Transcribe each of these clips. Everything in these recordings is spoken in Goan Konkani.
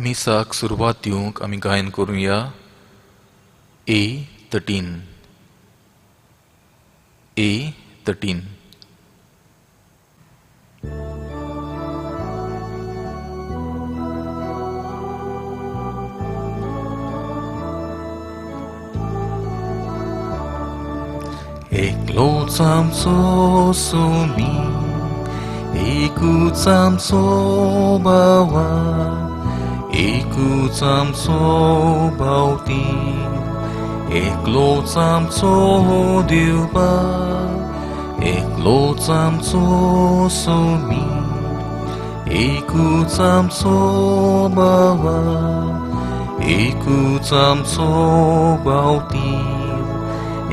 मिसाक सुरवात दिवंक आमी गायन करुया A 13 A 13. एकलोच आमचो सोमी, एकूच आमचो बावा, एकूच आमचो बावती, एकलोच आमचो देवबा, एकलोच आमचो सोमी, एकूच आमचो बावा, एकूच आमचो बावती,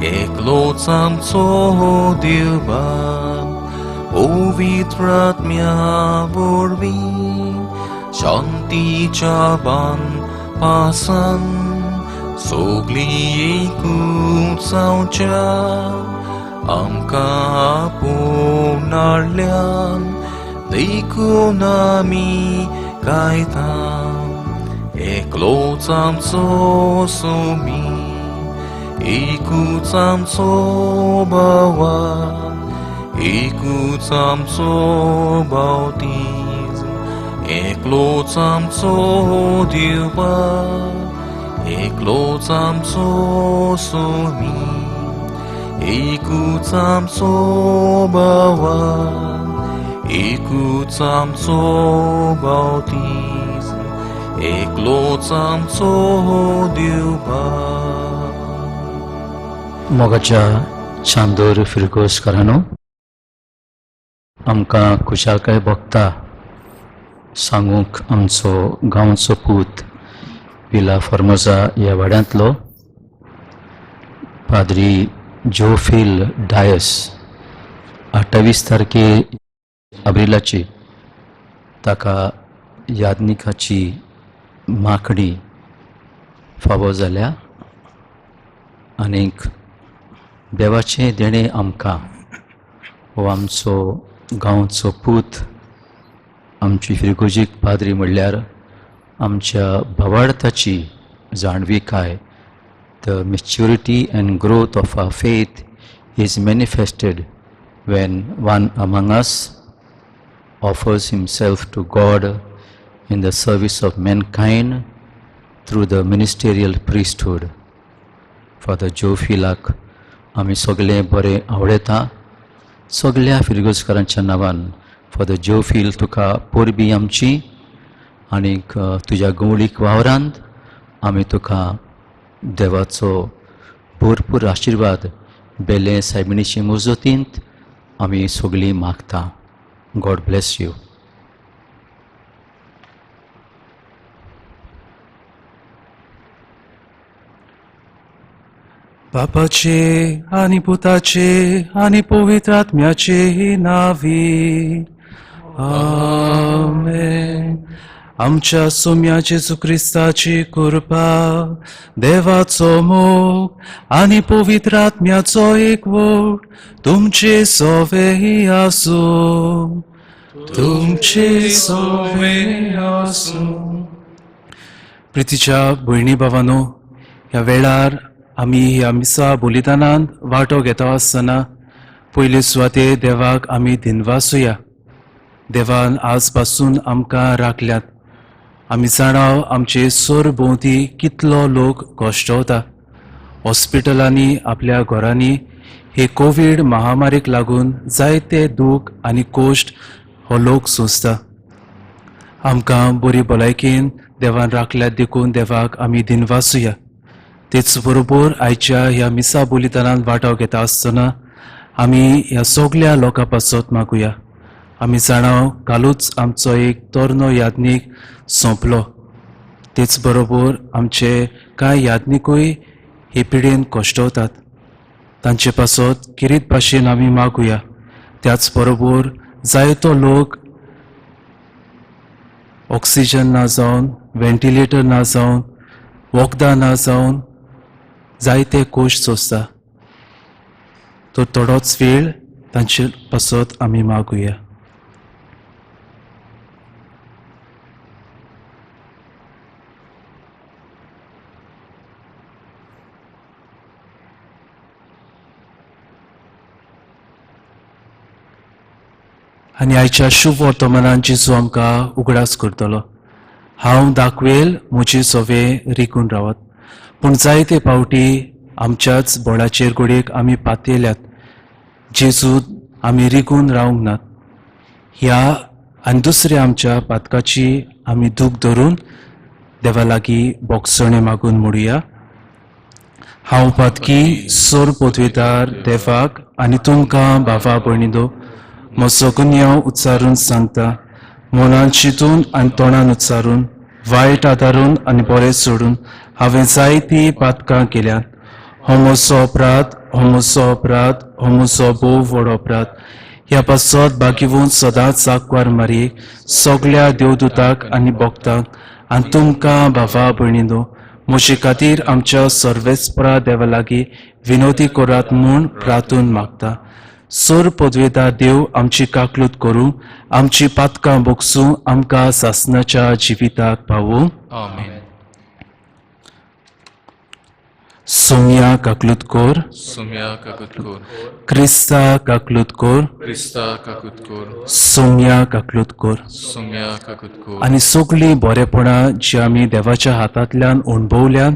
एकलोच आमचो देवबा, पवित्र आत्म्या वरवीं शांतीच्या बांदपासान सगळीं एकूच जावच्या आमकां आपोवनाल्यान देखून आमी गायता. एकलोच आमचो सोमी, एकूच आमचो बावा, एकूच आमचो बावतीज, एकलोच आमचो देवबा, एकलोच आमचो सोमी, एकूच आमचो बावा, एकूच आमचो बावतीज, एकलोच आमचो देवबा. मोगाच्या चांदोर फिरगोजकारांनो, आमकां खुशालकाय भोगता सांगूंक आमचो गांवचो पूत विला फॉर्मोजा ह्या वाड्यांतलो पाद्री जोफील डायस 28 तारखे अब्रिलाची ताका यादनिकाची माकडी फावो जाल्या आनीक देवाचें देणें आमकां हो आमचो गांवचो पूत आमची फिरगोजीक पाद्री म्हणल्यार आमच्या भावार्थाची जाणविकाय, the maturity and growth of our faith is manifested when one among us offers himself to God in the service of mankind through the ministerial priesthood. Father जोफिलाक आमी सगळे बरें आवडयता. सगळ्या फिरगोजकारांच्या नांवान फादर जोफील तुका परबीं आमची आनीक तुज्या गवळीक वावरांत आमी तुका देवाचो भरपूर आशिर्वाद बेले सायबिणीचे मुजतींत आमी सगळीं मागता. God bless you. बापाचे आनी पुताचे आनी पवित्र आत्म्याचे नावी आमेन. आमच्या सोम्या जेजू क्रिस्ताची कृपा, देवाचो मोग आनी पवित्र आत्म्याचो एकवट तुमचे सोवे आसूं, तुमचे सोवे आसूं. प्रितीच्या भयणी भावानो, ह्या वेळार आमी ह्या मिसा बलिदानांत वांटो घेता आसतना पयले सुवाते देवाक आमी दिनवासुया. देवान आज पासून आमकां राखल्यात. आमी जाणा आमचे सरभोंवती कितलो लोक कश्टवता. हॉस्पिटलांनी, आपल्या घरांनी हे कोवीड महामारीक लागून जायते दूख आनी कोश्ट हो लोक सोंसता. आमकां बरी भलायकेन देवान राखल्यात देखून देवाक आमी दिनवासुया. तेच बरोबर आयच्या ह्या मिसा बलिदानांत वांटो घेता आसतना आमी ह्या सगल्या लोकां पासत मागुया. आमी जाणा कालूच आमचो एक तरनो याज्ञीक सोंपलो. तेच बरोबर आमचे कांय याज्ञिकूय हे पिडेन कश्टवतात. तांचे पासत किरीत भाशेन आमी मागुया. त्याच बरोबर जायतो लोक ऑक्सिजन ना जावन, व्हेंटिलेटर ना जावन, वखदां ना जावन जायते कोश सोंसता. तर थोडोच वेळ तांचे पासत आमी मागुया. आनी आयच्या शुभ वर्तमानान जेजू आमकां उगडास करतलो. हांव दाखवेल म्हजी सोवे रिगून रावत, पूण जायते पावटी आमच्याच बोळाचेर घडयेक आमी पातयल्यात. जेजू आमी रिगून रावंक नात. ह्या आनी दुसऱ्या आमच्या पातकाची आमी दूख धरून देवा लागीं बोगसणें मागून म्हणुया. हांव पातकी सोर पोतवेदार देवाक आनी तुमकां भावा भयणीदो म्हजो गुन्यांव उच्चारून सांगता. मनान चिंतून आनी तोंडान उच्चारून, वायट आदारून आनी बरें सोडून हांवें जायतीं पातकां केल्यात. हो म्हजो अपराध, हो म्हजो अपराध, हो म्हजो भोव व्हड अपराध. ह्या पासत बागिवून सदांच साकवार मारयेक, सगल्या देवदूताक आनी भक्तांक आनी तुमकां भावा भयणीनो म्हजे खातीर आमच्या सर्वेस्परा देवा लागीं विनोदी करात म्हूण प्रार्थून मागता. सोर पदवेदार देव आमची काकलूत करूं, आमची पातकां बोगसूं, आमकां सासनाच्या जिविताक पावूं. आमेन. सोमया काकलूत कोर. सुम्या काकूत कोर. क्रिस्ता काकलूत कोर. क्रिस्ता काकूत कोर. सोमया काकलूत कोर. सुम्या काकूत कोर. आनी सगळीं बरेपणां जी आमी देवाच्या हातांतल्यान अणभवल्यात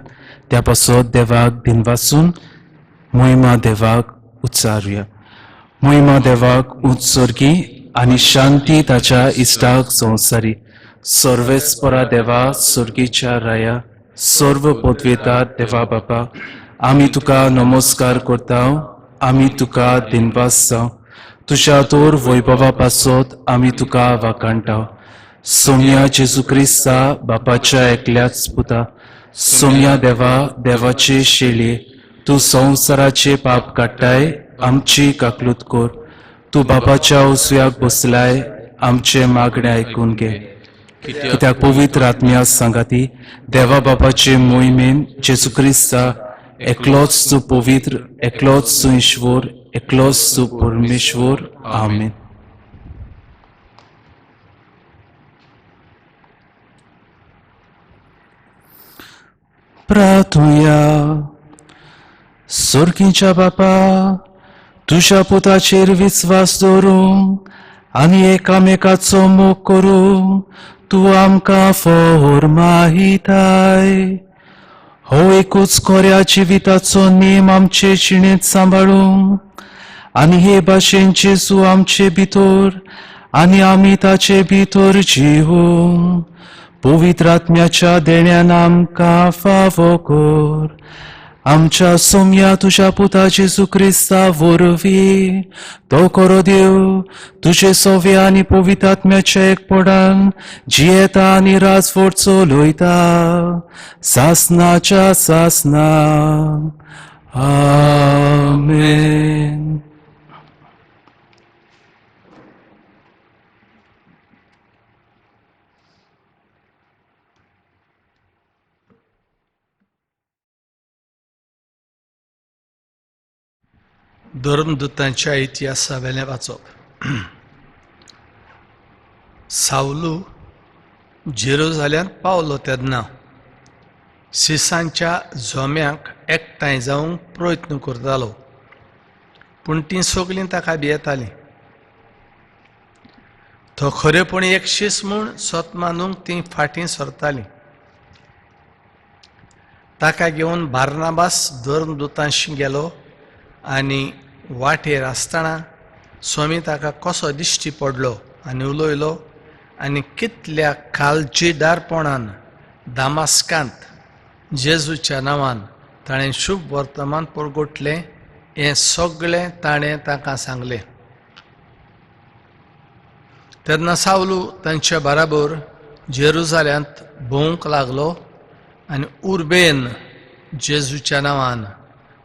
त्या पासत देवाक दिनवासून मोहिमा देवाक उच्चारुया. मोहिमा देवाक उत्सर्गी आनी शांती ताच्या इश्टाक संवसारी. सर्वेस्परा देवा, सर्गीच्या राया, सर्व पदवेता देवा बापा, आमी तुका नमस्कार करता, आमी तुका दिनवास जावं. तुज्या तोर वैभवा पासत आमी तुका वाखाणटा. सोमया जेजू क्रिस्ता, बापाच्या एकल्याच पुता, सोमया देवा, देवाचे शेळये, तूं संवसाराचे पाप काडटाय, आमची काकलूत कर. तूं बापाच्या उजव्याक बसलाय, आमचे मागणें आयकून घे. कित्याक पवित्र आत्म्या सांगाती देवा बापाचे मोहिमेन जेजू क्रिस्ता एकलोच तूं पवित्र, एकलोच तूं ईश्वर, एकलोच तूं परमेश्वर. आमेन. प्रार्थुया. सोर्गीच्या बापा, तुज्या पुताचेर विस्वास दवरूंक आनी एकामेकाचो मोग करूंक तूं आमकां फॉर्मायताय. हो एकूच खऱ्या जिविताचो नेम आमचे जिणेंत सांबाळूंक आनी हे भाशेन जेजू आमचे भितर आनी आमी ताचे भितर जिवूंक पवित्र आत्म्याच्या देण्यान आमकां फावो कर. आमच्या सोमया तुज्या पुता जेजू क्रिस्ता वरवीं, तो खरो देव, तुजे सोवे आनी पवित्र आत्म्याच्या एकपणान जियेता आनी राजवट चलयता सासनाच्या सासना. आमेन. धर्मदूतांच्या इतिहासा वेलें वाचप. सावलू जेरुजाल्यांत पावलो तेन्ना सिसांच्या जोम्यांक एकठांय जावंक प्रयत्न करतालो, पूण तीं सगलीं ताका भियेतालीं. तो खरेपणी एक शीस म्हूण सत मानूंक तीं फाटीं सरतालीं. ताका घेवन बार्नाबास धर्मदूतांशी गेलो आनी वाटेर आसतना स्वामी ताका कसो दिश्टी पडलो आनी उलयलो आनी कितल्या काळजीदारपणान दामास्कांत जेजूच्या नांवान ताणें शुभ वर्तमान परगटलें हें सगळें ताणें तांकां सांगलें. तेन्ना सावलू तांचे बराबर जेरुजाल्यांत भोंवंक लागलो आनी उर्बेन जेजूच्या नांवान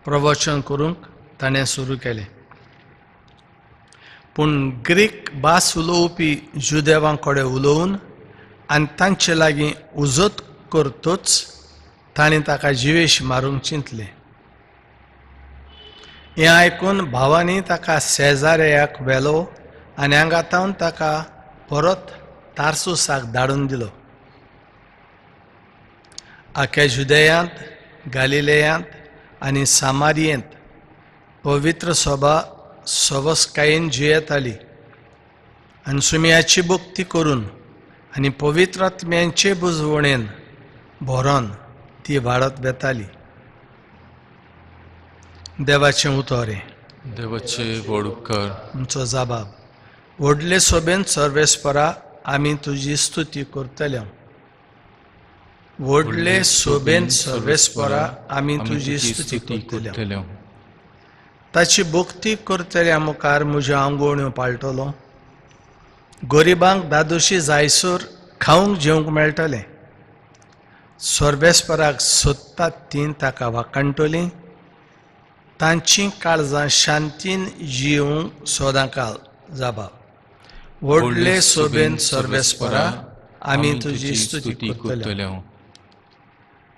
प्रवचन करूंक ताणें सुरू केलें. पूण ग्रीक भास उलोवपी जुदेवां कडेन उलोवन आनी तांचे लागीं उजत करतच ताणें ताका जिवेश मारूंक चिंतलें. हें आयकून भावांनी ताका शेजाऱ्याक व्हेलो आनी हांगातावन ताका परत तारसुसाक धाडून दिलो. आख्या जुदयांत, गालिलेयांत आनी सामारियेंत पवित्र सभा सवसकायेन जियेताली आनी सुम्याची भक्ती करून आनी पवित्र आत्म्यांचे बुजवणेन भरोन ती वाडत वेताली. देवाचें उतर हें. देवाचे व्हड उपकार. आमचो जाबाब. व्हडले सोबेन सर्वेस्परा आमी तुजी स्तुती करतले. व्हडले सोबेन सर्वेस्परा आमी तुजी स्तुती करतले. ताची भक्ती करतल्या मुखार म्हज्यो आंगवण्यो पाळटलो. गरिबांक दादोशी जायसर खावंक जेवंक मेळटलें. सर्वेस्पराक सोदतात ती ताका वाखाणटलीं. तांचीं काळजां शांतीन जिवंक सदांकाल. जाबाब. व्हडले सोबेन सर्वेस्परा आमी तुजी स्तुती करतले.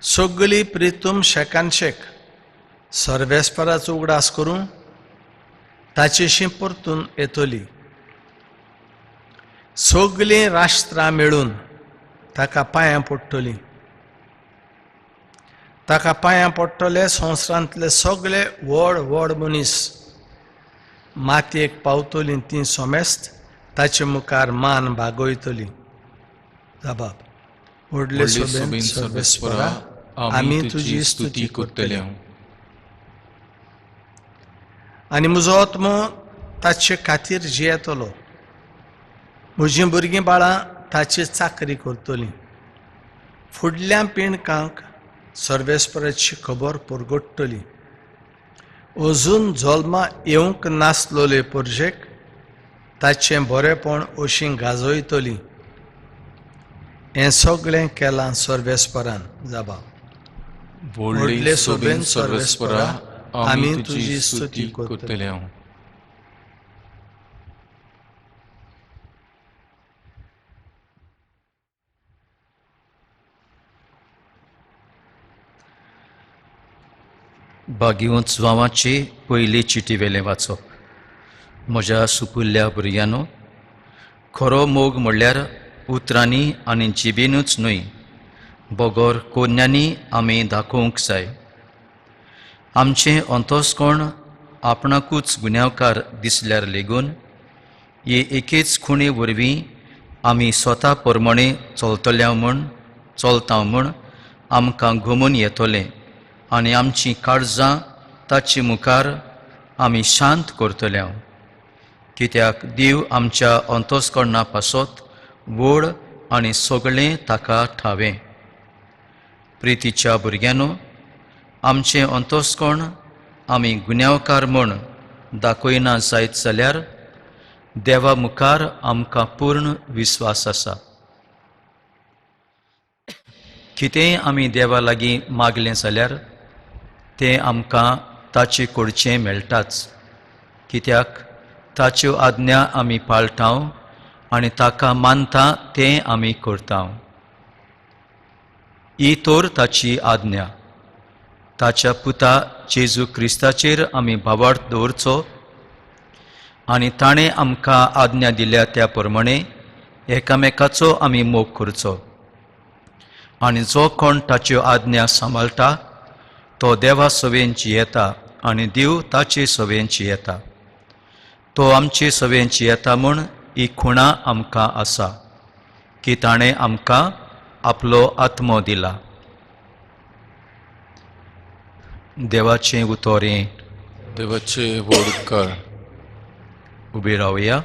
सगळी प्रितूम शेकान शेक सर्वेस्पराचो उगडास करूं ताचेशी परतून येतली. सगळीं राष्ट्रां मेळून ताका पांयां पडटलीं. ताका पांयां पडटले संवसारांतले सगळे व्हड व्हड मनीस. मातयेक पावतलीं तीं सोमेस्त ताचे मुखार मान बागयतली. जाबाब. व्हडले सोबेन सर्वेस्परा आमी तुजी स्तुती करतले. आनी म्हजो आत्मो ताचे खातीर जियेतलो. म्हजीं भुरगीं बाळां ताची चाकरी करतलीं. फुडल्या पिणकांक सर्वेस्पराची खबर परगट्टली. अजून जल्मा येवंक नासलोले परजेक ताचें बरेपण अशीं गाजयतली. हें सगळें केलां सर्वेस्परान. जाबाब. व्हडले सोबेन सर्वेस्परा आमी तुजी स्तुती करतले. बागिवंत जुवांवाची पयली चिटी वेलें वाचप. म्हज्या सुपुल्ल्या भुरग्यांनो, खरो मोग म्हणल्यार उतरांनी आनी जिबेनूच न्हय, बगर कोन्यांनी आमी दाखोवंक जाय. आमचें अंतस्कोण आपणाकूच गुन्यांवकार दिसल्यार लेगून हे एकेच खुणे वरवीं आमी स्वता प्रमाणे चलतल्या म्हूण चलता म्हूण आमकां घुमून येतलें आनी आमचीं काळजां ताचे मुखार आमी शांत करतले. कित्याक देव आमच्या अंतस्करणा पासत व्हड आनी सगळें ताका ठावें. प्रितीच्या भुरग्यांनो, आमचें अंतस्कर्ण आमी गुन्यांवकार म्हूण दाखयना जायत जाल्यार देवा मुखार आमकां पूर्ण विस्वास आसा. कितेंय आमी देवा लागीं मागलें जाल्यार तें आमकां ताचे कडचें मेळटाच. कित्याक ताच्यो आज्ञा आमी पाळटा आनी ताका मानता तें आमी करता. ही तर ताची आज्ञा. ताच्या पुता जेजू क्रिस्ताचेर आमी भावार्थ दवरचो आनी ताणें आमकां आज्ञा दिल्या त्या प्रमाणे एकामेकाचो आमी मोग करचो. आनी जो कोण ताच्यो आज्ञा सांबाळटा तो देवा सवेन जियेता आनी देव ताचे सवेन जियेता. तो आमचे सवेन जियेता म्हूण ही खुणा आमकां आसा की ताणें आमकां आपलो आत्मो दिला. देवाचें उतोरें. देवाचे व्हड उपकार. उबे रावया.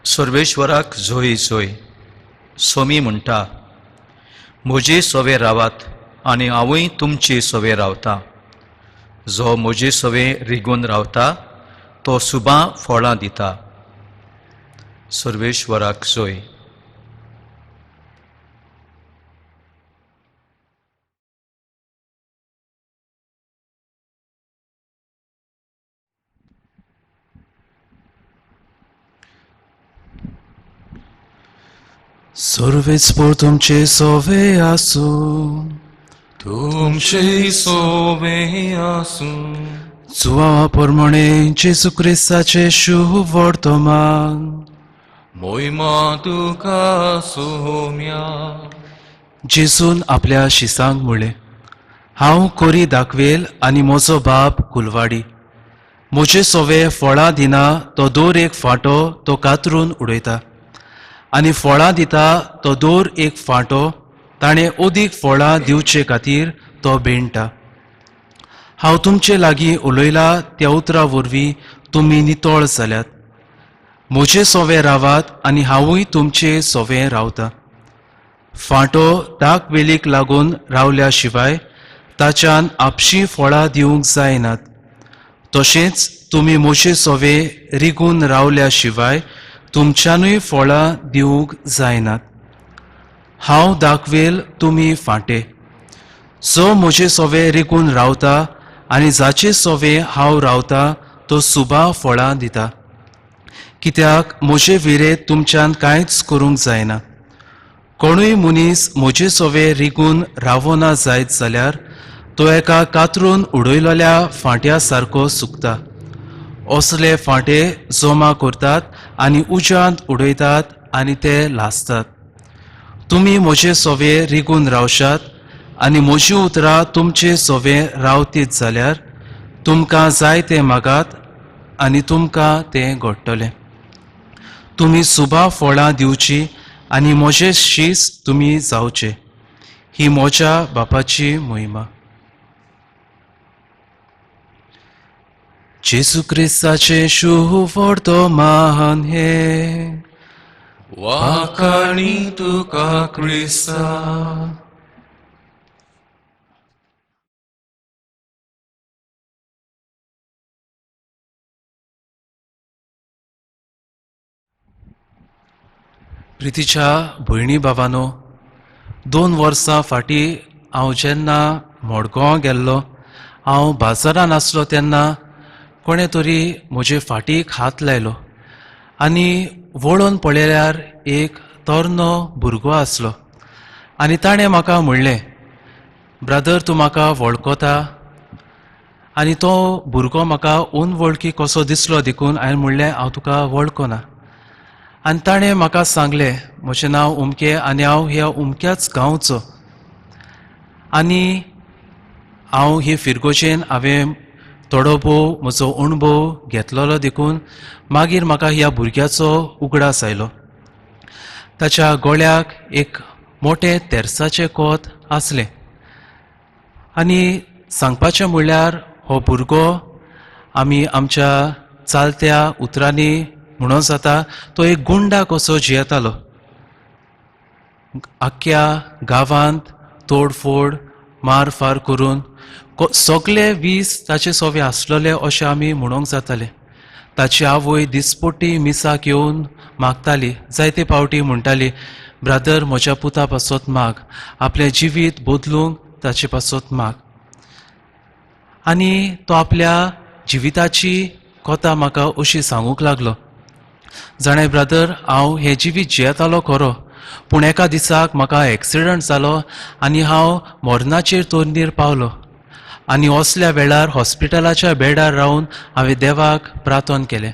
सर्वेश्वराक जोय जोय. सोमी म्हणटा, म्हजे सवे रावात आनी हांवूय तुमचे सवे रावता. जो म्हजे सवे रिगून रावता तो सुबां फळां दिता. सर्वेश्वराक जोय. सर्वेस्पर तुमचे सोवे आसूं. तुमचे सोवे आसूं. जुवावा प्रमाणे जेजू क्रिस्ताचे शुभ वर्तमान. मोहिमा तुका सोम्या. जेजून आपल्या शिसांक म्हळें, हांव कोरी दाखवेल आनी म्हजो बाप कुलवाडी. म्हजे सोवे फळां दिना तो दर एक फांटो तो कातरून उडयता आनी फळां दिता तो दर एक फांटो ताणें अदीक फळां दिवचे खातीर तो बेणटा. हांव तुमचे लागीं उलयला त्या उतरां वरवीं तुमी नितळ जाल्यात. म्हजे सोवे रावात आनी हांवूय तुमचे सोवे रावता. फांटो दाक वेलीक लागून रावल्या शिवाय ताच्यान आपशी फळां दिवंक जायनात. तशेंच तुमी म्हजे सोवे रिगून रावल्या शिवाय तुमच्यानूय फळां दिवंक जायनात. हांव दाखवेल तुमी फांटे. जो म्हजे सोवे रिगून रावता आनी जाचे सोवे हांव रावता तो सुबा फळां दिता. कित्याक म्हजे विरे तुमच्यान कांयच करूंक जायना. कोणूय मनीस म्हजे सोवे रिगून रावना जायत जाल्यार तो एका कातरून उडयलेल्या फांट्या सारको सुकता. असले फांटे जमा करतात आनी उज्यांत उडयतात आनी ते लासतात. तुमी म्हजे सोवे रिगून रावशात आनी म्हजी उतरां तुमचे सोवे रावतीत जाल्यार तुमकां जाय तें मागात आनी तुमकां तें घडटलें. तुमी सुबा फळां दिवची आनी म्हजे शीस तुमी जावचे. ही म्हज्या बापाची मोहिमा. जेजू क्रिस्ताचें शुभवर्तमान हें. वाखाणी तुका क्रिस्ता. प्रितीच्या भयणी बाबानो, 2 वर्सां फाटीं हांव जेन्ना मडगांव गेल्लो, हांव बाजारान आसलो तेन्ना कोणें तरी म्हजे फाटीक हात लायलो आनी वळोवन पळयल्यार एक तरनो भुरगो आसलो आनी ताणें म्हाका म्हणलें, ब्रदर तूं म्हाका वळखता? आनी तो भुरगो म्हाका अनवळखी कसो दिसलो देखून हांवें म्हणलें हांव तुका वळखना. आनी ताणें म्हाका सांगलें म्हजें नांव उमकें आनी हांव ह्या उमक्याच गांवचो आनी हांव हे फिरगोजेन हांवें थोडो भोव म्हजो अणभव घेतलेलो देखून मागीर म्हाका ह्या भुरग्याचो उगडास आयलो. ताच्या गळ्याक एक मोटें तेरसाचें कोत आसलें आनी सांगपाचें म्हणल्यार हो भुरगो आमी आमच्या चालत्या उतरांनी म्हणून जाता तो एक गुंडा कसो जियेतालो. आख्ख्या गांवांत तोडफोड मारफार करून सगळे वीस ताचे सोवे आसलेले अशें आमी म्हणूंक जाताले. ताची आवय दिसपट्टी मिसाक येवन मागताली, जायते पावटी म्हणटाली, ब्रादर म्हज्या पुता पासत माग, आपलें जिवीत बदलूंक ताचे पासत माग. आनी तो आपल्या जिविताची कथा म्हाका अशी सांगूंक लागलो, जाणें ब्रदर हांव हें जिवीत जियेतालो खरो, पूण एका दिसाक म्हाका एक्सिडंट जालो आनी हांव मरणाचेर तोंडीर पावलो आनी असल्या वेळार हॉस्पिटलाच्या बेडार रावन हांवें देवाक प्रार्थन केलें,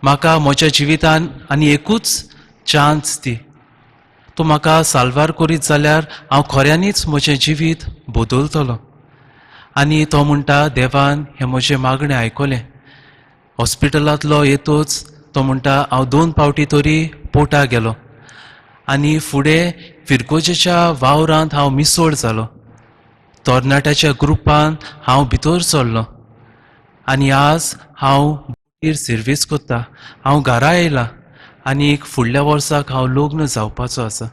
म्हाका म्हज्या जिवितान आनी एकूच चान्स दी, तूं म्हाका साल्वार करीत जाल्यार हांव खऱ्यांनीच म्हजें जिवीत बदलतलो. आनी तो म्हणटा देवान हें म्हजें मागणें आयकलें. हॉस्पिटलांतलो येतोच तो म्हणटा हांव 2 पावटी तरी पोटा गेलो आनी फुडें फिरगोजेच्या वावरांत हांव मिसोळ जालो. तरणाट्याच्या ग्रुपान हांव भितर सरलो आनी आज हांव बोटीर सर्वीस करता. हांव घरा येयला आनी फुडल्या वर्साक हांव लग्न जावपाचो आसा.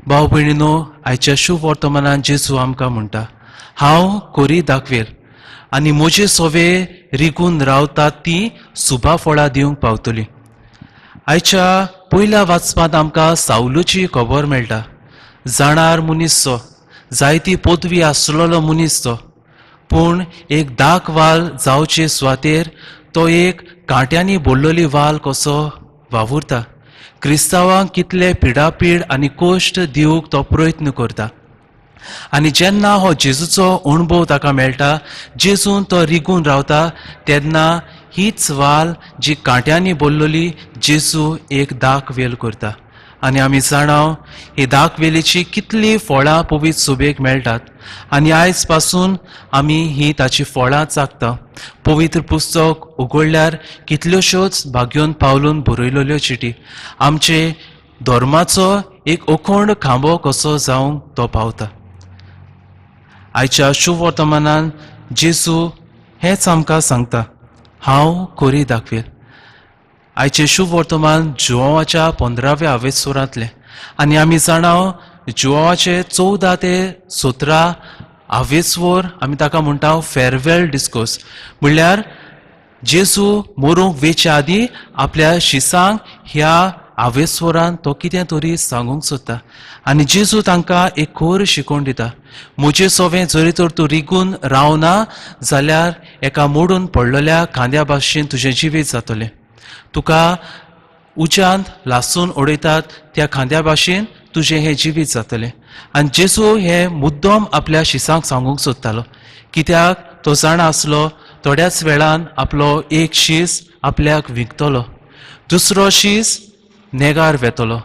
भाव भयणीनो, आयच्या शुभवर्तमानान जेजू आमकां म्हणटा, हांव कोरी दाखवेल आनी म्हजे सोवे रिगून रावतात ती सुबा फळां दिवंक पावतली. आयच्या पयल्या वाचपांत आमकां सावलूची खबर मेळटा. जाणार मनीस तो, जायती पदवी आसलेलो मनीस तो, पूण एक दाक वाल जावचे सुवातेर तो एक कांट्यांनी भरलेली वाल कसो वावुरता. क्रिस्तांवांक कितले पिडापीड आनी कश्ट दिवंक तो प्रयत्न करता. आनी जेन्ना हो जेजूचो अणभव ताका मेळटा, जेजून तो रिगून रावता, तेन्ना हीच वाल जी कांट्यांनी भरलेली जेजू एक दाक वेल करता आनी आमी जाणाव ही दाखवेलीची कितलीं फळां पवित्र सुबेक मेळटात आनी आयज पासून आमी ही ताची फळां चाखता. पवित्र पुस्तक उगडल्यार कितल्योश्योच भाग्योन पावलून बरयलेल्यो चिटी आमचे धर्माचो एक अखंड खांबो कसो जावंक तो पावता. आयच्या शुभवर्तमानान जेजू हेंच आमकां सांगता, हांव कोरी दाखवेल. आयचें शुभवर्तमान जुवाच्या 15व्या आवेसोरांतलें आनी आमी जाणाव जुवाचे 14 ते 17 आवेसवर आमी ताका म्हणटा फेरवेल डिस्कोर्स, म्हणल्यार जेजू मरूंक वेच्या आदीं आपल्या शिसांक ह्या आवेसवरान तो कितें तरी सांगूंक सोदता आनी जेजू तांकां एक खर शिकोवण दिता. म्हजे सोवें जरी तर तूं रिगून रावना जाल्यार एका मोडून पडलेल्या खांद्या भाशेन तुजें जिवीत जातलें. तुका उज्यांत लासून उडयतात त्या खांद्या भाशेन तुजें हें जिवीत जातलें. आनी जेजू हें मुद्दम आपल्या शिसांक सांगूंक सोदतालो, कित्याक तो जाणा आसलो थोड्याच वेळान आपलो एक शीस आपल्याक विकतलो, दुसरो शीस नेगार वेतलो,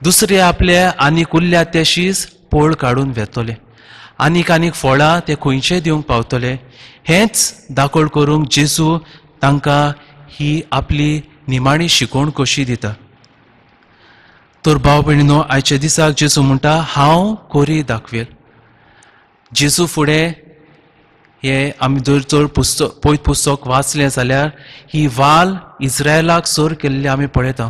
दुसरे आपले आनीक उरल्या ते शीस पोळ काडून वेतले, आनीक आनीक फळां ते खंयचे दिवंक पावतले. हेंच दाखोळ करूंक जेजू तांकां ही आपली निमाणी शिकोवण कशी दिता. तर भाव भयणीनो, आयच्या दिसाक जेजू म्हणटा हांव कोरी दाखवेल. जेजू फुडें हे आमी जर चड पुस्तक पयत पुस्तक वाचलें जाल्यार ही वाल इस्रायलाक सर केल्ली आमी पळयता.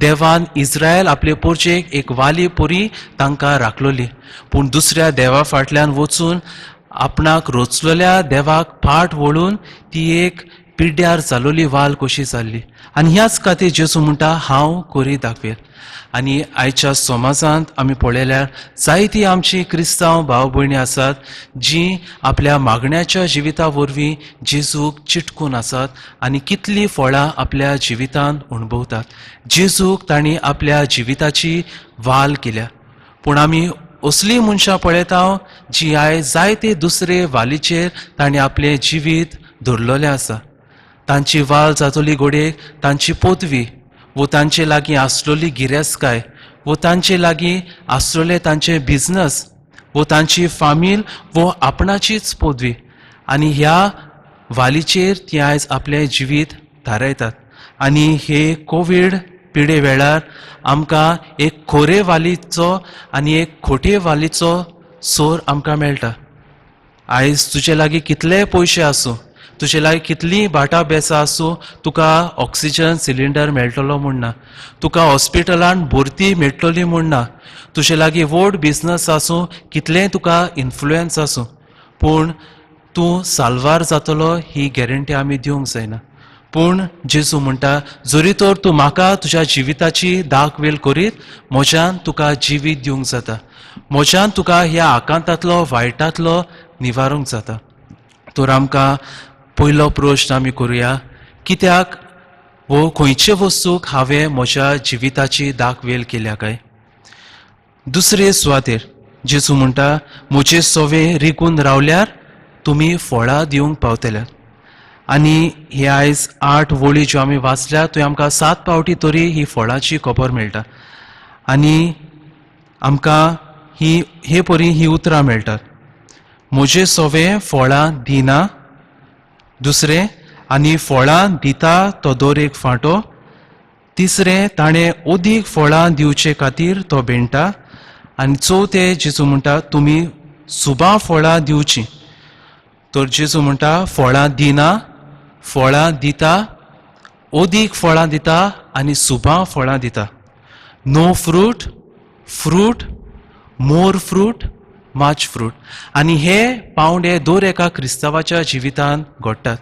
देवान इस्रायल आपले पोरचेक एक वाली परी तांकां राखलोली, पूण दुसऱ्या देवा फाटल्यान वचून आपणाक रोचलेल्या देवाक फाट वळून ती एक पिड्ड्यार जालोली वाल कशी जाल्ली. आनी ह्याच खातीर जेजू म्हणटा हांव कोरी दाखवेल. आनी आयच्या समाजांत आमी पळयल्यार जायती आमची क्रिस्तांव भाव भयणी आसात जी आपल्या मागण्याच्या जिविता वरवीं जेजूक चिटकून आसात आनी कितलीं फळां आपल्या जिवितांत अणभवतात. जेजूक तांणी आपल्या जिविताची वाल केल्या. पूण आमी असलीं मनशां पळयता जी आयज जायते दुसरे वालीचेर तांणी आपलें जिवीत धरलेलें आसा. तांची वाल जातली घोडयेक तांची पदवी वो तांचे लागीं आसलेली गिरेस्तकाय वो तांचे लागीं आसलेले तांचे बिजनस वो तांची फामील वो आपणाचीच पदवी, आनी ह्या वालीचेर ती आयज आपलें जिवीत थारायतात. आनी हे कोवीड पिडे वेळार आमकां एक खोरे वालीचो आनी एक खोटे वालीचो सोर आमकां मेळटा. आयज तुजे लागीं कितलेय पयशे आसूं, तुजे लागीं कितलीं भाटां बेसां आसूं, तुका ऑक्सिजन सिलिंडर मेळटलो म्हूण ना, तुका हॉस्पिटलान भरती मेळटली म्हूण ना, तुजे लागीं व्हड बिजनस आसूं, कितलेंय तुका इन्फ्लुयन्स आसूं, पूण तूं साल्वार जातलो ही गॅरंटी आमी दिवंक जायना. पूण जेजू म्हणटा जरी तर तूं म्हाका तुज्या जिविताची दाखवेल करीत म्हज्यान तुका जिवीत दिवंक जाता, म्हज्यान तुका ह्या आकांतांतलो वायटांतलो निवारूंक जाता. तर आमकां पयलो प्रश्न आमी करुया, कित्याक वो खंयचे वस्तूक हांवें म्हज्या जिविताची दाखवेल केल्या काय? दुसरे सुवातेर जेजू म्हणटा म्हजे सोवे रिगून रावल्यार तुमी फळां दिवंक पावतल्यात. आनी हे आयज 8 वळी ज्यो आमी वाचल्या थंय आमकां 7 पावटी तरी ही फळाची खबर मेळटा आनी आमकां ही हे परी ही उतरां मेळटात. म्हजे सोवे फळां दिना, दुसरें आनी फळां दिता तो दर एक फांटो, तिसरें ताणें अदीक फळां दिवचे खातीर तो बेणटा, आनी चवथें जेजू म्हणटा तुमी सुबा फळां दिवचीं. तर जेजू म्हणटा फळां दिना, फळां दिता, अदीक फळां दिता आनी सुबा फळां दिता. No fruit, fruit, more fruit, much fruit. आनी हे पावंडे दर एका क्रिस्तांवाच्या जिवितांत घडटात.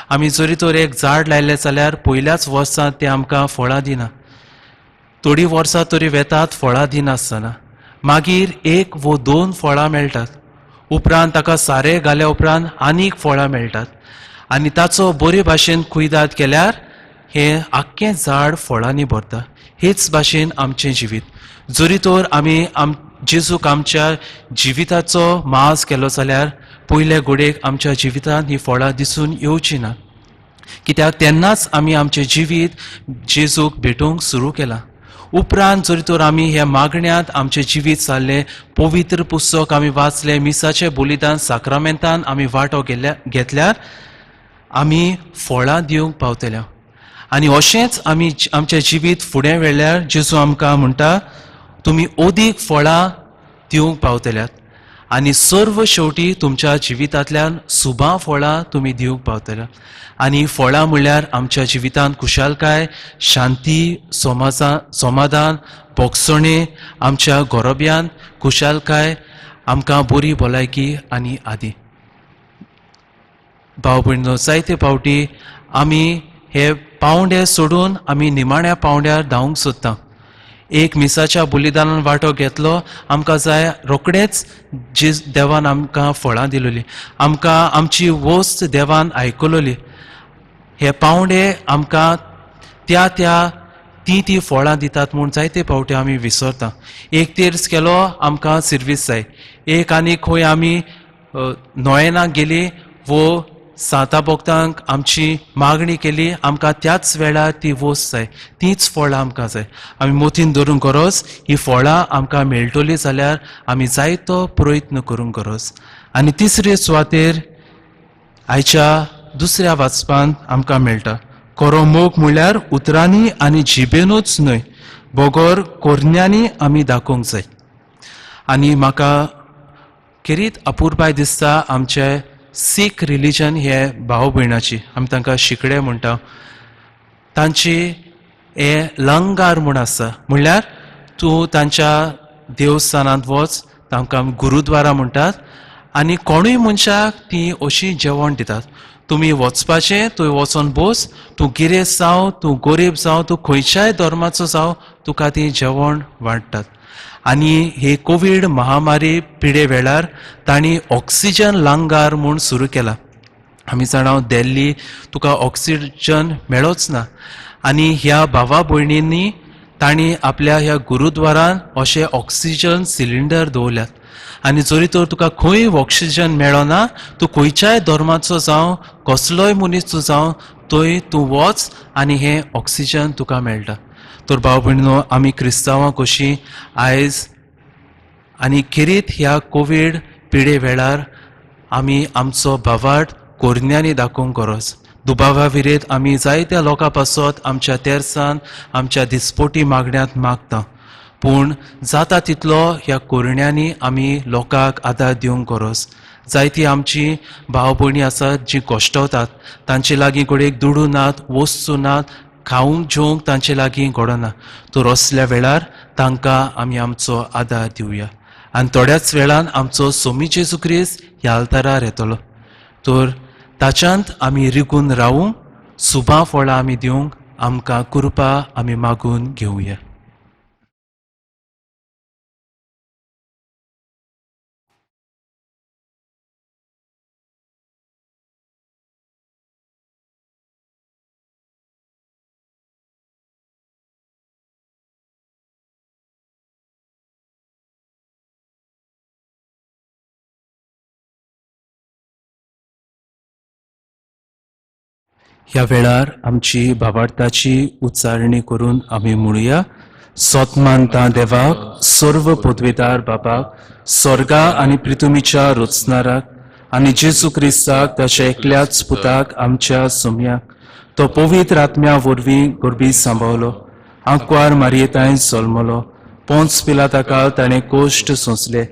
आमी जरी तर एक झाड लायलें जाल्यार पयल्याच वर्सांत तें आमकां फळां दिना, थोडीं वर्सां तरी वेतात फळां दिनासतना, मागीर 1 वो 2 फळां मेळटात, उपरांत ताका सारें घाल्या उपरांत आनीक फळां मेळटात आनी ताचो बरे भाशेन कुयदाद केल्यार हें आख्खें झाड फळांनी भरता. हेच भाशेन आमचें जिवीत जरी तर आमी जेजूक आमच्या जिविताचो माज केलो जाल्यार पयले घडयेक आमच्या जिवितांत ही फळां दिसून येवची ना, कित्याक तेन्नाच आमी आमचें जिवीत जेजूक भेटोवंक सुरू केलां. उपरांत जरी तर आमी ह्या मागण्यांत आमचें जिवीत सारलें, पवित्र पुस्तक आमी वाचलें, मिसाचें बलिदान साक्रामेंतान आमी वांटो घेतल्यार आमी फळां दिवंक पावतल्या. आनी अशेंच आमी आमचें जिवीत फुडें व्हेल्यार जेजू आमकां म्हणटा तुमी अदीक फळां दिवंक पावतल्यात आनी सर्व शेवटी तुमच्या जिवितांतल्यान सुबा फळां तुमी दिवंक पावतल्या. आनी फळां म्हणल्यार आमच्या जिवितांत खुशालकाय, शांती, समाधान, भोगसणे, आमच्या गोरब्यांत खुशालकाय, आमकां बरी भलायकी आनी आदी. भाव भयणीनो, जायते फावटी आमी हे पावंडे सोडून आमी निमाण्या पावंड्यार धांवंक सोदता. एक मिसाच्या बलिदानान वांटो घेतलो, आमकां जाय रोखडेच जे देवान आमकां फळां दिलोली, आमकां आमची वस्त देवान आयकलोली. हे पावंडे आमकां त्या त्या ती ती फळां दितात म्हूण जायते फावटी आमी विसरता. एक तेर्स केलो आमकां सिर्वीस जाय, एक आनी खंय आमी नोयेनाक गेली वो सांता भक्तांक आमची मागणी केली, आमकां त्याच वेळार ती वस्त जाय, तीच फळां आमकां जाय. आमी मोतीन धरूंक गरज ही फळां आमकां मेळटली जाल्यार आमी जायतो प्रयत्न करूंक गरज. आनी तिसरे सुवातेर आयच्या दुसऱ्या वाचपांत आमकां मेळटा खरो मोग म्हणल्यार उतरांनी आनी जिबेनूच न्हय बगर कोरण्यांनी आमी दाखोवंक जाय. आनी म्हाका खेरीत अपुरबाय दिसता आमचे सीख रिलीजन हे भाव भयणाची, आमी तांकां शिकडे म्हणटा, तांची हे लंगार म्हूण आसा. म्हणल्यार तूं तांच्या देवस्थानांत वच, तांकां गुरुद्वारा म्हणटात, आनी कोणूय मनशाक ती अशी जेवण दितात. तुमी वचपाचें, थंय वचोन बस, तूं गिरेस्त जावं, तूं गरीब जावं, तूं खंयच्याय धर्माचो जावं, तुका ती जेवण वाडटात. आनी हे कोवीड महामारी पिडे वेळार तांणी ऑक्सिजन लंगार म्हूण सुरू केला. आमी जाणा दिल्ली तुका ऑक्सिजन मेळोच ना, आनी ह्या भावा भयणींनी तांणी आपल्या ह्या गुरुद्वारान अशे ऑक्सिजन सिलिंडर दवरल्यात. आनी जरी तर तुका खंय ऑक्सिजन मेळना, तूं खंयच्याय धर्माचो जावं, कसलोय मनीस तूं जावं, थंय तूं वच आनी हें ऑक्सिजन तुका मेळटा. तर भाव भयणीनो, आमी क्रिस्तांवां कशीं आयज आनी खेरीत ह्या कोवीड पिडे वेळार आमी आमचो भावार्थ कोरण्यांनी दाखोवंक गरज. दुबावा विरेत आमी जायत्या लोकां पासत आमच्या तेर्सान, आमच्या दिसपोटी मागण्यांत मागता, पूण जाता तितलो ह्या कोरण्यांनी आमी लोकांक आदार दिवंक गरज. जायती आमची भाव भयणी आसात जी कश्टवतात, तांचे लागीं घडयेक दुडू नात, वस्तू नात, खावंक जेवंक तांचे लागीं घडना, तर असल्या वेळार तांकां आमी आमचो आदार दिवया. आनी थोड्याच वेळान आमचो सोमी जेजू क्रिस्त ह्या आल्तारार येतलो, तर ताच्यांत आमी रिगून रावूंक, सुबा फळां आमी दिवंक आमकां कृपा आमी मागून घेवया. ह्या वेळार आमची भावार्थाची उच्चारणी करून आमी म्हणुया, सोतमानता देवाक, सर्व पदवेदार बाबाक, स्वर्गा आनी पृथ्वीच्या रचणाराक आनी जेजू क्रिस्ताक ताच्या एकल्याच पुताक आमच्या सोम्याक, तो पवित्र आत्म्या वरवीं गरबी सांबावलो, आंकवार मारयेताय जल्मलो, पोंच पिलाताकाल ताणें कोश्ट सोंसले,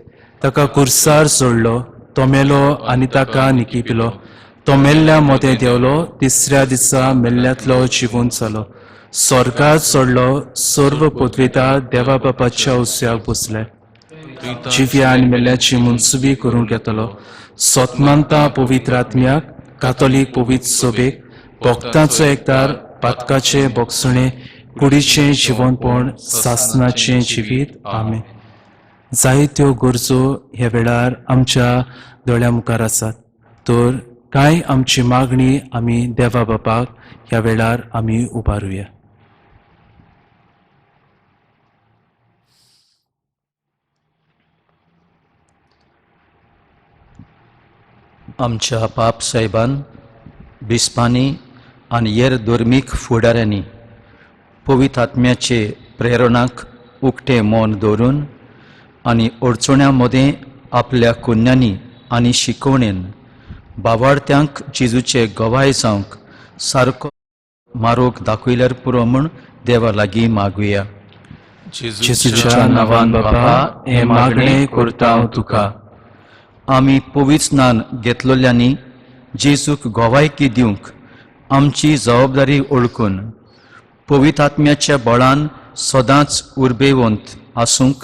ताका कुर्सार सोडलो, तो मेलो आनी ताका निकिपिलो, तो मेल्ल्या मोदें देंवलो, तिसऱ्या दिसा मेल्ल्यांतलो जिवून जालो, स्वर्गात सोडलो, सर्व पदवेदार देवा बापाच्या उस्याक बसले, जिव्या आनी मेल्ल्याची मनसुबी करूंक येतलो. सोतमानता पवित्र आत्म्याक, कातोलीक पवित्र सोबेक, भक्तांचो एकदार, पातकाचे बोगसणे, कुडीचें जिवनपण, सासनाचें जिवीत. आमेन. जायत्यो गरजो ह्या वेळार आमच्या दोळ्या मुखार आसात, तर कांय आमची मागणी आमी देवा बापाक ह्या वेळार आमी उबारुया. आमच्या पाप साहेबान, बिस्पांनी आनी हेर धर्मीक फुडाऱ्यांनी पवित्र आत्म्याचे प्रेरणाक उक्तें मन दवरून आनी अडचण्यां मदें आपल्या कुन्यांनी आनी शिकवणेन बावार्थ्यांक जेजूचे गवाय जावंक सारको मारोग दाखयल्यार पुरो म्हूण देवा लागीं मागुया. जेजूच्या नांवान बाबा हें मागणें करता हांव तुका. आमी पवित्र स्नान घेतलेल्यांनी जेजूक गवायकी दिवंक आमची जबाबदारी ओळखून पवित्र आत्म्याच्या बळान सदांच उर्बेवंत आसूंक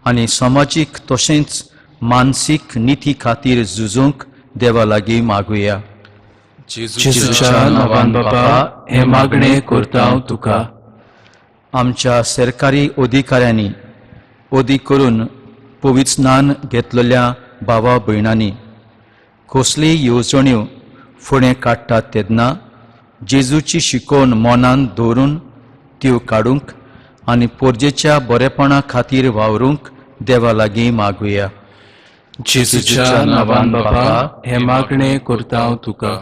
आनी समाजीक तशेंच मानसीक निती खातीर झुजूंक देवा लागीं मागुया. जेजूच्या नांवान बाबा हें मागणें करता हांव तुका. आमच्या सरकारी अधिकाऱ्यांनी अदीक करून पवित्र स्नान घेतलेल्या भावा भयणांनी कसलीय येवजण्यो फुडें काडटात तेन्ना जेजूची शिकवण मनान दवरून त्यो काडूंक आनी पोरजेच्या बरेपणा खातीर वावरूंक देवा लागीं मागुया. जेजूच्या नांवान बाबा हें मागणें करता हांव तुका.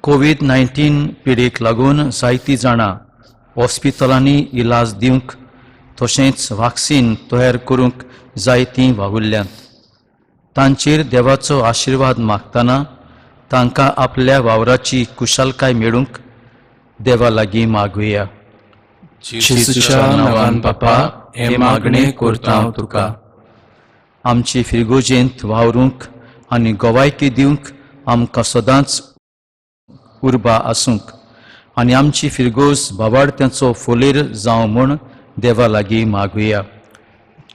कोवीड-19 पिडेक लागून जायतीं जाणां हॉस्पिटलांनी इलाज दिवंक तशेंच वाक्सीन तयार करूंक जायतीं वावुरल्यांत. तांचेर देवाचो आशिर्वाद मागतना तांकां आपल्या वावराची कुशालकाय मेळूंक देवा लागीं मागुया. जेजूच्या नांवान बाबा हें मागणें करता हांव तुका. आमची फिरगोजेंत वावरूंक आनी गवायकी दिवंक आमकां सदांच उर्बा आसूंक आनी आमची फिरगोज बाबाडत्यांचो फोलेर जावं म्हूण देवा लागीं मागुया.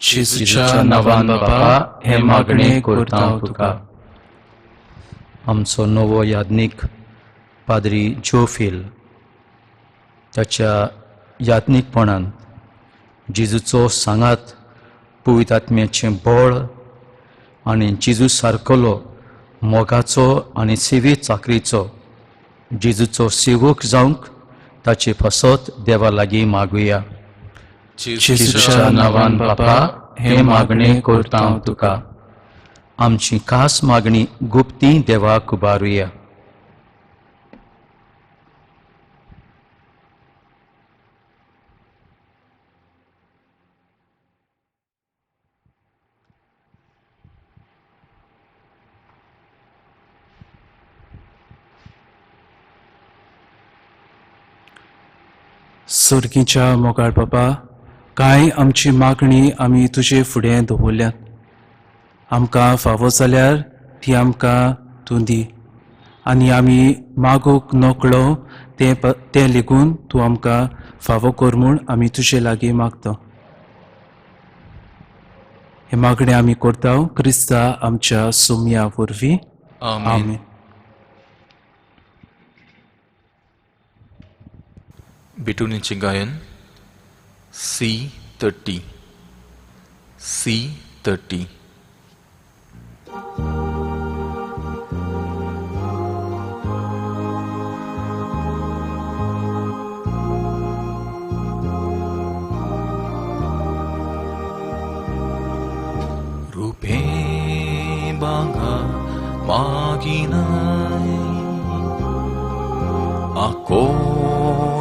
जेजूच्या नांवान बाबा हें मागणें करता हांव तुका. आमचो नवो याज्ञीक पाद्री जोफील ताच्या याज्ञीकपणान जेजूचो सांगात, पवित्र आत्म्याचें बळ आनी जेजू सारकोलो मोगाचो आनी सेवे चाकरीचो जेजूचो सेवक जावंक ताचे पासत देवा लागीं मागुया. जेजूच्या नांवान बाबा हें मागणें करता हांव तुका. आमची खास मागणी गुप्ती देवाक उबारुया. सर्गीच्या मोगाळ बाबा, कांय आमची मागणी आमी तुजे फुडें दवरल्यात. आमकां फावो जाल्यार ती आमकां तूं दी आनी आमी मागूंक नकळो तें लेगून तूं आमकां फावो कर म्हूण आमी तुजे लागीं मागता. हें मागणें आमी करता क्रिस्ता आमच्या सोम्या वरवीं. आमेन. बिटुनीचें गायन C30 C30. रुपे बांगा मागिनाय आको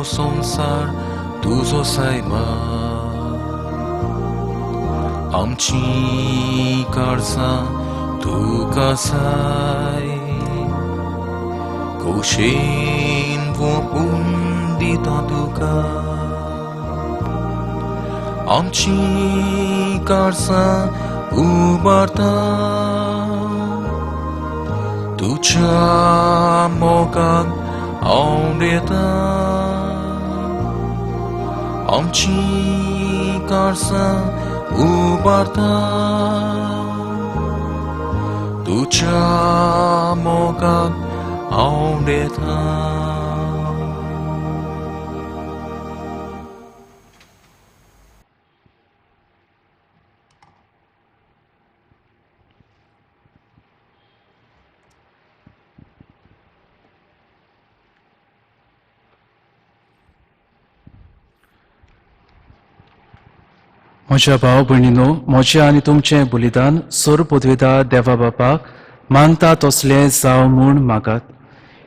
संसार तुजो सायबा, आमची काळजां तुका साय खोशेन वोपून दिता तुका, आमची काळजां उबारता तुज्या मोगान आवडता, आमची काळजां उबारता तुज्या मोगान आवडता. म्हज्या भाव भयणीनो, म्हजें आनी तुमचें बलिदान सोर पदवेदा देवा बापाक मानता तसलें जावं म्हूण मागात.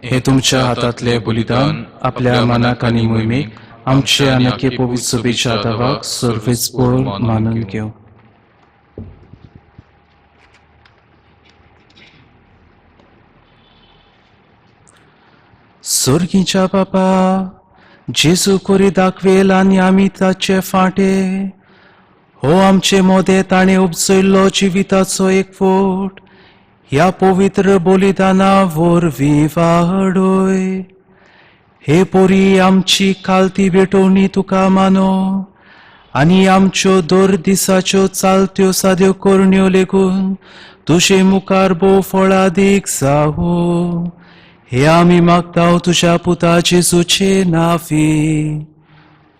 हें तुमच्या हातांतलें बलिदान आपल्या मनाक आनी मोहिमेक आमचे आनी आख्खे पवित्र सभेच्या दावाक सर्वेस्पोर मानून घेवं. सोर्गीच्या बापा, जेजू कोरी दाखवेल आनी आमी ताचे फांटे हो आमचे मोदें ताणें उपजयल्लो जिविताचो एक फोट ह्या पवित्र बलिदाना वरवीं वाडय. हे पोरी आमची खालती भेटवणी तुका मानो आनी आमच्यो दर दिसाच्यो चालत्यो साद्यो करण्यो लेगून तुजे मुखार भोव फळादीक जावं. हे आमी मागता तुज्या पुता जेजूचे नांवी.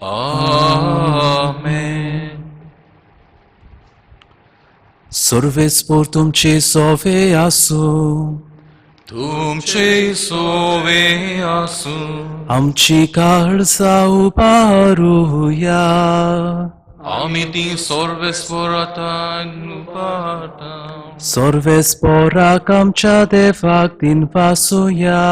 आमेन. सर्वेस्पोर तुमचे सोवे आसूं. तुमचे सोवे आसूं. आमची काळजां उबारुया. आमी ती सर्वेस्पोरातान उबारता. सर्वेस्पोराक आमच्या देवाक दिनवासुया.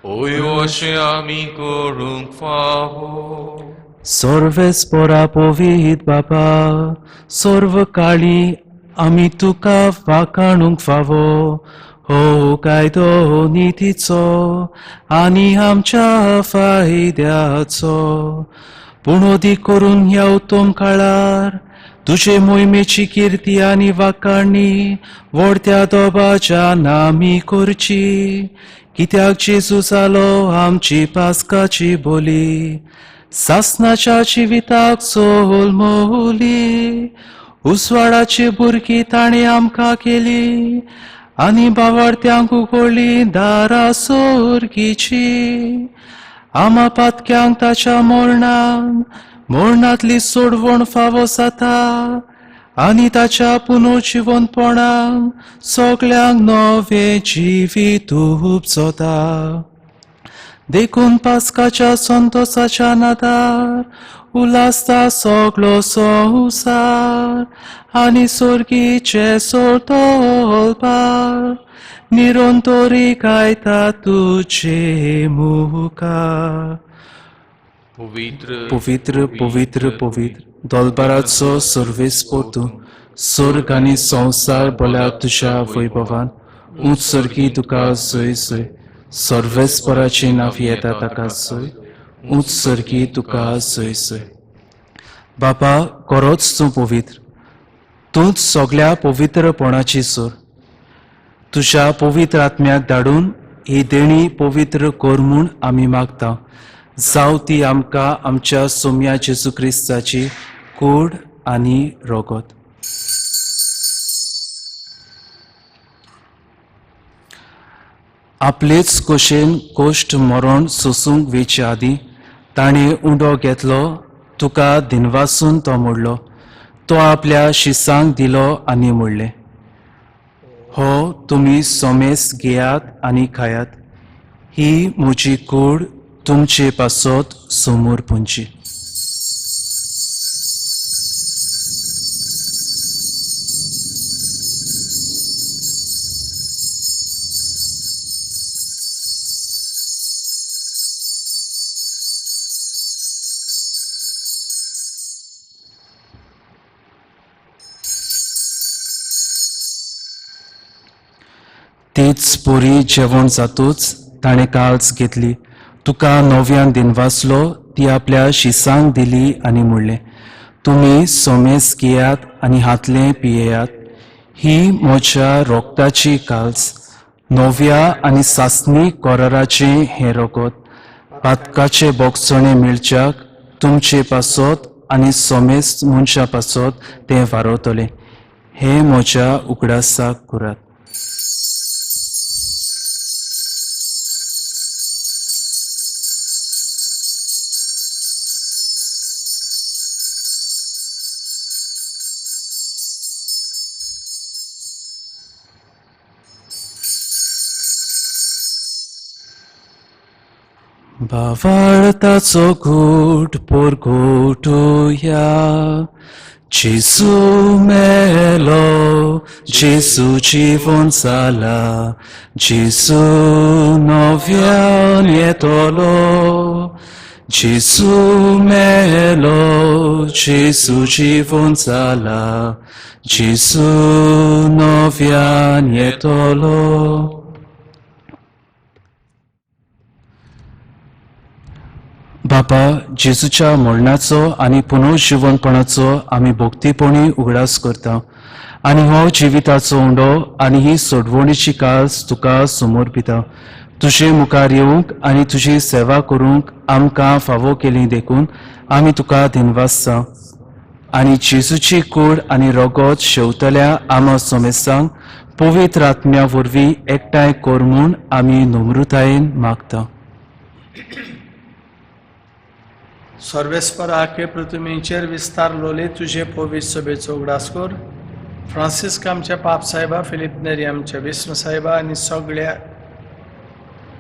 ओय अशें आमी करूंक फावो. सर्वेस्पोरा पवित्र बाबा, सर्व काळी आमी तुका वाखाणूंक फावो हो कायदो नितीचो आनी आमच्या फायद्याचो. पूण अदीक करून ह्या उत्तम काळार तुजे मोहिमेची किर्ती आनी वाखाणी व्हडत्या दोबाच्या नामी करची. कित्याक जेजू जालो आमची पास्काची बोली, सासनाच्या जिविताक सोलमोली. उजवाडाची भुरगीं ताणें आमकां केली आनी बावाडत्यांक उगडली दारां सोर्गीची. आमा पातक्यांक ताच्या मरणान मरणांतली सोडवण फावो जाता आनी ताच्या पुनर्जिवनपणान सगल्यांक नवें जिवीत उपजता. देखून पास्काच्या संतोसाच्या नादार उल्हासता सगलो संवसार आनी सोर्गीचे सोडतोलपार निरंतरी गायता तुजे मुखार. पवित्र पवित्र पवित्र पवित्र दोलबाराचो सर्वेस्पोर तूं, स्वर्ग आनी संवसार भल्या तुज्या वैभवान. उंच सर्गी तुका जय जय. सर्वेस्पराचें नांव येता ताका जय. उंच सर्गी तुका जय जय. बापा, खरोच तूं पवित्र, तूंच सगल्या पवित्रपणाची सोर. तुज्या पवित्र आत्म्याक धाडून ही देणी पवित्र कर म्हूण आमी मागता. जावं ती आमकां आमच्या सोम्या जेजू क्रिस्ताची कूड आनी रगत. आपलेच कशेन कोश्ट मरण सोसूंक वेचे आदीं ताणें उंडो घेतलो, तुका दिनवासून तो मोडलो, तो आपल्या शिसांक दिलो आनी म्हणलें, हो तुमी सोमेस घेयात आनी खायात, ही म्हजी कूड तुमचे पासत समोर पुंची. तेच पोरी जेवण जातूच ताणें काल्स घेतली, तुका नव्यान दिनवासलो, ती आपल्या शिसांक दिली आनी म्हणलें, तुमी सोमेस घेयात आनी हातलें पियेयात, ही म्हज्या रोगताची काल्स, नव्या आनी सासणी कराराचें हें रगत, पातकाचे बोगसणें मेळच्याक तुमचे पासत आनी सोमेस मनशा पासत तें वारवतलें. हें म्हज्या उगडासाक करात. भावार्थाचो घूट पोरगोटुया, जेजू मेलो, जेजू जिवन जाला, जेजू नव्यान येतलो, जेजू मेलो, जेजू जिवन जाला, जेजू नव्यान येतलो. बापा, जेजूच्या मरणाचो आनी पुनर्जिवनपणाचो आमी भक्तीपणी उगडास करता आनी हो जिविताचो उंडो आनी ही सोडवणीची कास तुका समर्पिता. तुजे मुखार येवंक आनी तुजी सेवा करूंक आमकां फावो केली देखून आमी तुका दिनवासता. आनी जेजूची कूड आनी रगत शेवतल्या आमा समेस्तांक पवित्र आत्म्या वरवीं एकठांय कर म्हूण आमी नम्रतायेन मागता. सर्वेस्परा आखे पृथ्वीचेर विस्तारलोले तुजे पवित्र सभेचो उगडास कर. फ्रांसिस्क आमच्या पाप साहेबा, फिलीप नेरी आमच्या विष्णू साहेबा आनी सगळ्या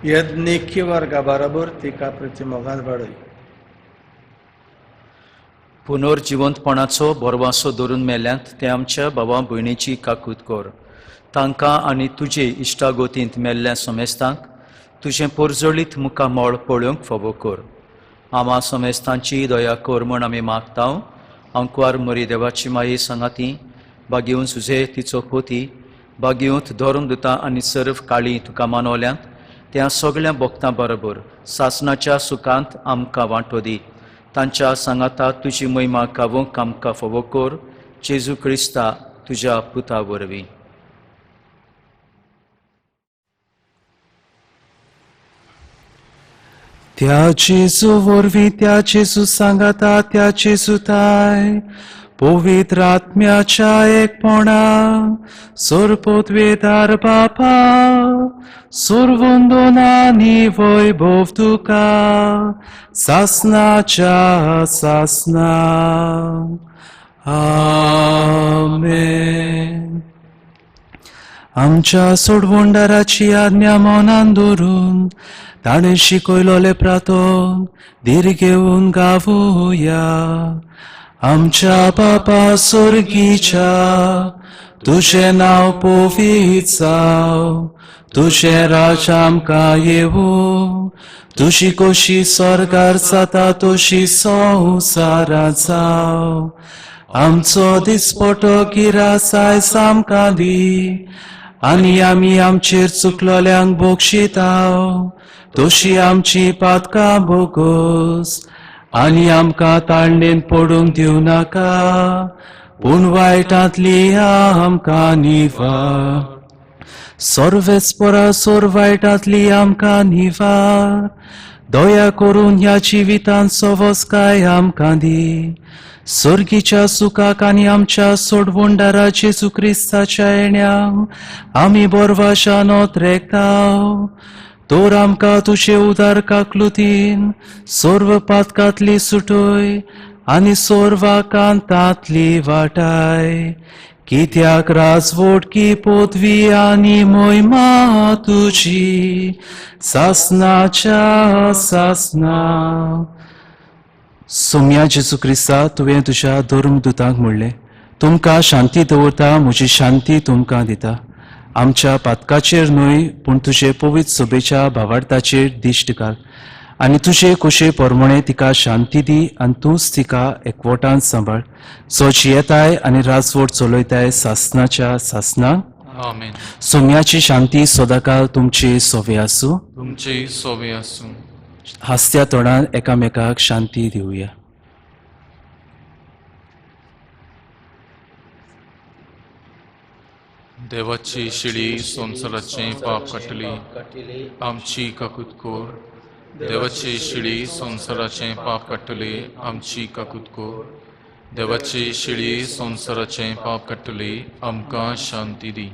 यज्ञिकी वर्गा बरोबर तिका प्रतिमोगान वाडय. पुनर्जिवंतपणाचो भरवासो धरून मेल्यांत ते आमच्या भावा भयणीची काकूत कर. तांकां आनी तुजे इश्टागोतींत मेल्ल्या समेस्तांक तुजें पोरजळीत मुखामळ पळोवंक फावो कर. आमा समेस्तांची दया कर म्हूण आमी मागता. आंकवार मरी देवाची माई सांगाती बागेवन सुजे तिचो पोती बागेवंत धरून दिता आनी सर्व काळी तुका मानवल्यांत त्या सगळ्या भक्तां बरोबर सासनाच्या सुखांत आमकां वांटो दी. तांच्या सांगाता तुजी महिमा गावोंक आमकां फावो कर. जेजू क्रिस्ता तुज्या पुता वरवीं. त्या जेजू वरवीं, त्या जेजू सांगाता, त्या जेजू ताय पवित्र आत्म्याच्या एकपणा सोरपोतवेदार बापा सोरवंदनानी वैभव तुका सासनाच्या सासना. आमेन. आमच्या सोडवणदाराची आज्ञा मनान दवरून ताणें शिकयलोले प्रातोन धीर घेवन गावया. आमच्या बापा स्वर्गीच्या, तुजें नांव पवित्र जावं, तुजें राज्य आमकां येवूं, तुजी कशी स्वर्गार जाता तशी संवसारांत जावं. आमचो दिसपटो गिरास आयज आमकां दी आनी आमी आमचेर चुकलोल्यांक बक्षिताव तशी आमची पातकां बोगस आनी आमकां ताळणेन पडूंक दिवं नाका, पूण वायटांतली आमकां निवार. सर्वेस्परा सोर वायटांतली आमकां निवार. दया करून ह्या जिवितांत सवसकाय आमकां दी. सर्गीच्या सुखाक आनी आमच्या सोडवणदारा जेजू क्रिस्ताच्या येण्याक आमी बोरवाशान रेखताव. तर आमकां तुजे उदार काकलुतीन सर्व पातकांतली सुटय आनी सर्वाकांतांतली वाटाय. कित्याक राजवट की पदवी आनी महिमा तुजी सासनाच्या सासना. सोम्या जेजू क्रिस्ता, तुवें तुज्या धर्मदुतांक म्हणलें, तुमकां शांती दवरता, म्हजी शांती तुमकां दिता. आमच्या पातकाचेर न्हय पूण तुजे पवित्र सभेच्या भावार्थाचेर दिश्ट घाल आनी तुजे कुशे प्रमाणे तिका शांती दी आनी तूंच तिका एकवटान सांबाळ, जो जियेताय आनी राजवट चलयताय सासनाच्या सासनाक. आमेन. सोम्याची शांती सदाकाल तुमची सोवे आसूं. तुमची सोवे आसूं. हासत्या तोंडान एकामेकाक शांती दिवया. देवाची शिळी संवसाराचें पाप काडटली, आमची काकूत कर. देवाची शिळी संवसाराचें पाप काडटली, आमची काकूत कर. देवाची शिळी संवसाराचें पाप काडटली, आमकां शांती दी.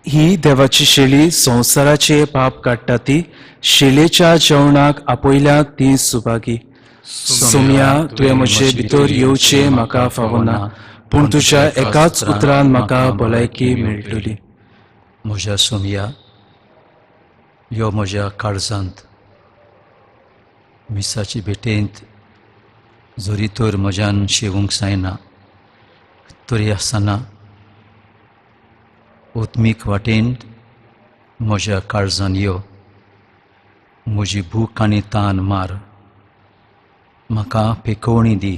ही देवाची शेळी संवसाराचे पाप काडटा ती शेळेच्या जेवणाक आपयल्या ती सुभागी. सोम्या, तुवें म्हजे भितर येवचें म्हाका फावना, पूण तुज्या एकाच उतरान म्हाका भलायकी मेळटली. म्हज्या सोमया, यो म्हज्या काळजांत. मिसाची भेटेंत जरी तर म्हज्यान शेवूंक जायना तरी आसतना उत्मीक वाटेन म्हज्या काळजान यो. म्हजी भूक आनी तान मार, म्हाका पेकोवणी दी.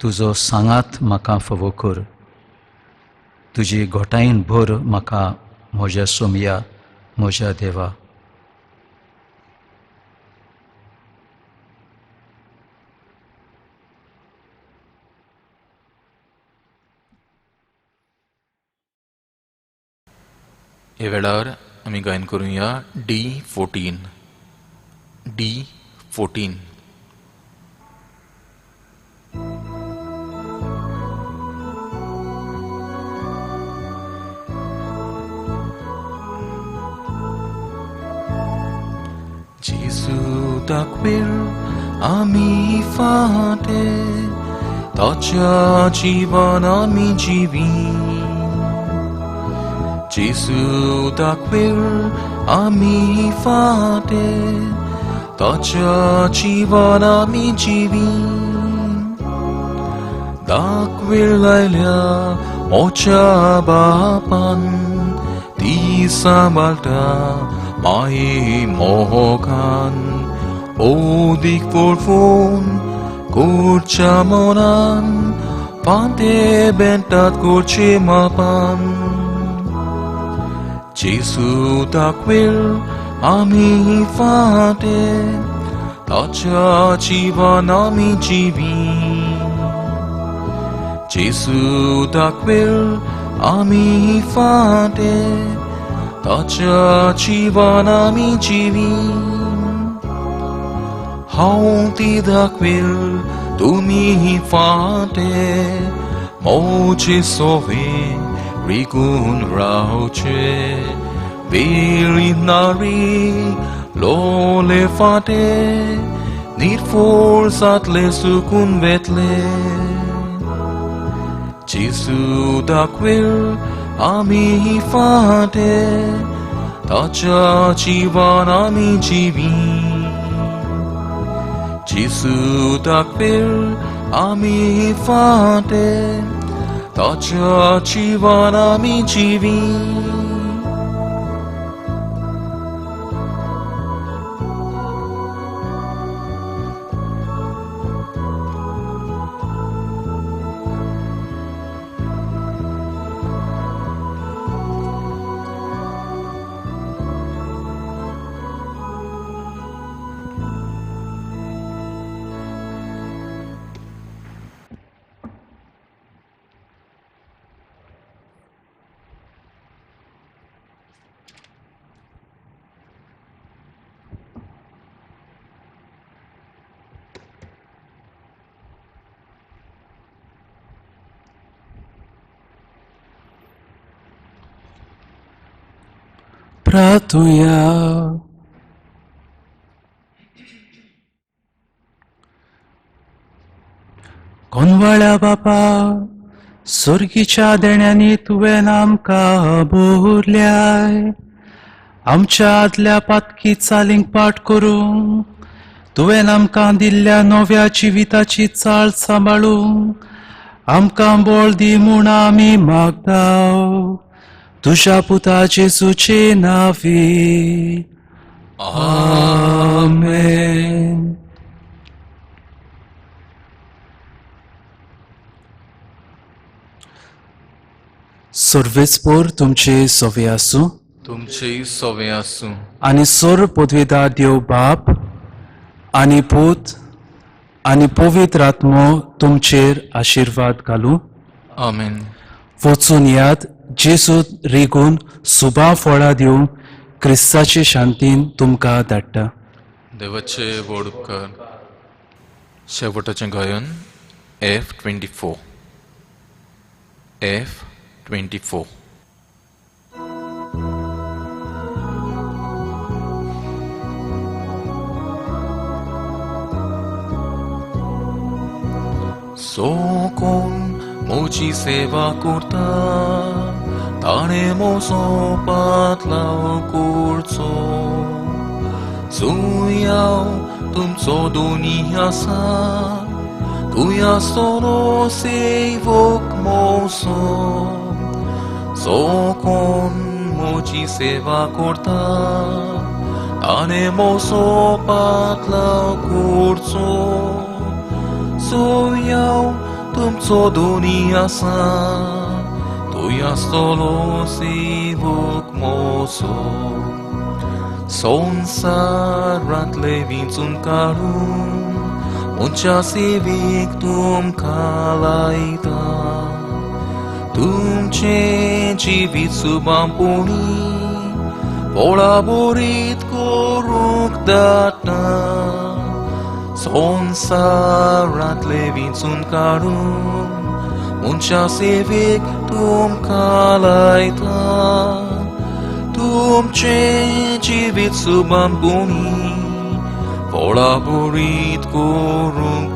तुजो सांगात म्हाका फावो कर, तुजी घोटायेन भर म्हाका म्हज्या सोमया, म्हज्या देवा. ह्या वेळार आमी गायन करुया D14 D14. जेजू दाखयल आमी फाटे, ताच्या जिवन आमी जिवी. जेजू दाखयल आमी फाटे, ताच्या जिवन आमी जिवी. दाखयल लायल्या मोच्या बापान, ती सांबाळटा माये मोगान. ओदीक फोडफोन करच्या मनान, पांते बेंटात करचे मापान. जेजू दाखयल आमी फाटे, ताच्या जिवन आमी जिवी. जेजू दाखयल आमी फाटे, ताच्या जिवन आमी जिवी. हांव ती दाखयल तुमी फाटे, मोचे सोवे रिगून रावचे. वेळी नारी लोले फाटे, निर्फोर जातले सुकून वेतले. जेजू दाखयल आमी फाटे, ताच्या जिवन आमी जिवी. जेजू दाखयल आमी फाटे, ताच्या जिवन आमी जिवी. प्रार्थुया. कोनवाळ्या बापा, सोर्गीच्या देण्यांनी तुवें आमकां बोरल्याय. आमच्या आदल्या पातकी चालींक पाठ करूंक तुवें आमकां दिल्ल्या नव्या जिविताची चाल सांबाळूंक आमकां बळ दी म्हूण आमी मागता. तुज्या पुता जेजूचे नांवी, आमेन. सर्वेस्पोर तुमचे सोवे आसूं, तुमचेय सोवे आसूं. आनी सर्व पदवेदार देव बाप आनी पूत आनी पवित्र आत्मो तुमचेर आशिर्वाद घालूं. आमेन. वचून याद जेजू रिगून सुबा फळां दिवन क्रिस्ताचे शांतीन तुमकां धाडटा. देवाचे व्हड उपकार. शेवटाचें गायन F24 F24. सोकोन म्हजी सेवा करता ताणें म्हजो पातलाव करचो. जंय हांव तुमचो दोनी आसा तूं आसतलो सेवक म्हजो. जो कोण म्हजी सेवा करता ताणें म्हजो पातलाव करचो. जंय हांव तुमचो दोनी आसा तूं आसतलो सेवक म्हजो. संवसारांतले विंचून काडून मनशा सेवेक तुमकां लायता. तुमचें जिवीत सुबांपोणी पोळाबोरीत करूंक दाटा. संवसारांतले विंचून काडून मनशा सेवेक तुमकां लायता. तुमचें जिवीत सुबांपोणी पोळाबोरीत करूंक